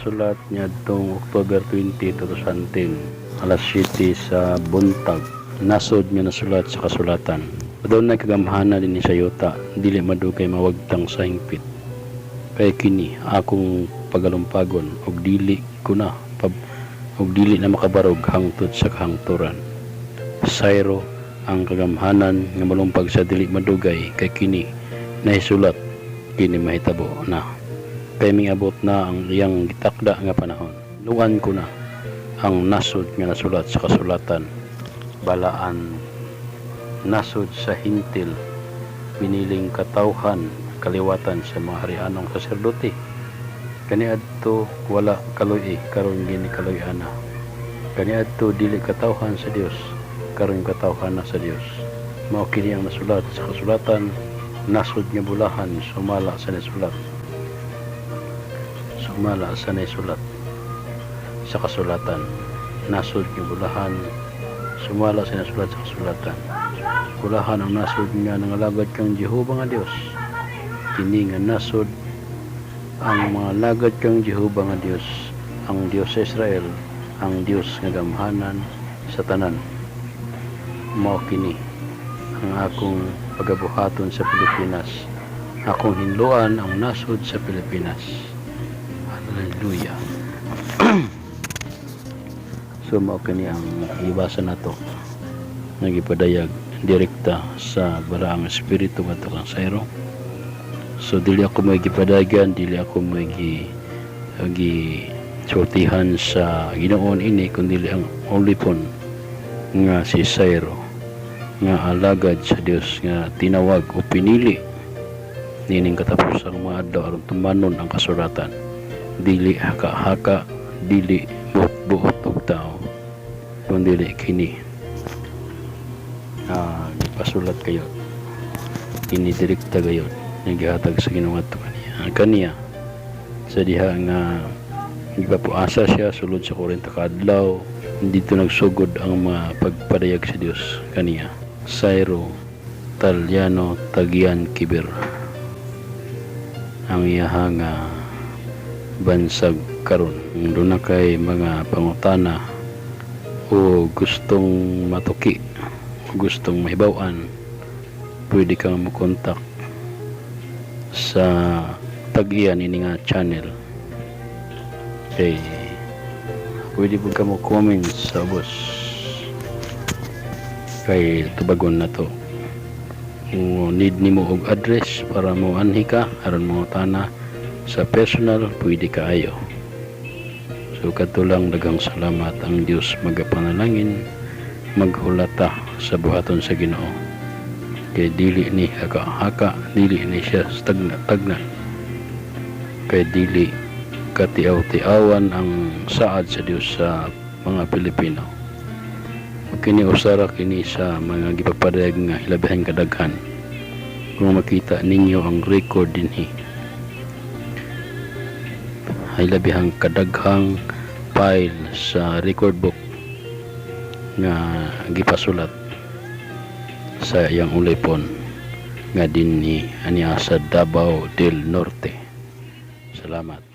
Nasulat niadtong October 20, 2010, alas 7 sa buntag. Nasod nga nasulat sa kasulatan. Adunay kagamhanan dinhi sa yuta, dili madugay mawagtang sa hingpit. Kay kini akong pagalumpagon ug dili ko na pab ug dili na makabarog hangtod sa kahangturan. Sayro ang kagamhanan nga malumpag sa dili madugay, kay kini nahisulat, kini mahitabo na. Kay miabot na ang iyang gitakda nga panahon. Luan ko na ang nasod nga nasulat sa kasulatan. Balaan nasod sa Hentil, piniling katawhan, kaliwatan sa mga harianong saserdote. Kaniadto wala kaluy, karon ginikaluy-an na. Kaniadto dili katawhan sa Dios, karon katawhan na sa Dios. Mao kini ang nasulat sa kasulatan, nasod nga bulahan, sumala sa nasulat. Sumala sa nasulat sa kasulatan. Nasod nga bulahan, sumala sa nasulat sa kasulatan. Bulahan ang nasod nga nangalagad kang Jehova nga Dios. Kini nga nasod ang mga lagad kang Jehova nga Dios, ang Dios sa Israel, ang Dios nga gamhanan sa tanan. Mao kini ang akong pagabuhaton sa Pilipinas. Akong hinloan ang nasod sa Pilipinas. Hallelujah. So mao kini ang ibasa nato. Nagipadayag direkta sa balaang espiritu ngadto kang Sayro. So dili ako may gipadagan, dili ako may gi gi sultihan sa Ginoon ini, kundi ang ulipon nga si Sayro nga alagad sa Dios nga tinawag o pinili nining katapusang mga adlaw aron tumanon ang kasulatan. Dili haka-haka, dili buot-buot og tao, kundi kini gipasulat kayo, kini direkta gayod nga gihatag sa Ginoo ngadto kaniya kaniya sa diha nga gipapuasa siya sulod sa 40 ka adlaw. Dito nagsugod ang mga pagpadayag sa Dios kaniya. Sayro Taliano Tagian Kibir ang iyaha nga bansag karon. Kung duna kay mga pangutana o gustong matuki o gustong mahibaw-an, pwede kang mo-contact sa tag-iya nini nga channel, kay pwede po ka mo comment sa ubos kay tubagon na to. Kung need nimo og address para mo anhi ka aron mangutana sa personal, pwede kaayo. So kadto lang, daghang salamat. Ang Dios magapanalangin, maghulata sa buhaton sa Ginoo, kay dili ni haka-haka, dili ni siya tagna tagna, kay dili katiaw-tiawan ang saad sa Dios sa mga Pilipino. Kini usara kini sa mga gipapadayag nga hilabihan kadaghan. Kung makita ninyo ang record dinhi, hilabihang kadaghang file sa record book nga gipasulat sa iyang ulipon nga dinhi aniya sa Davao del Norte. Salamat.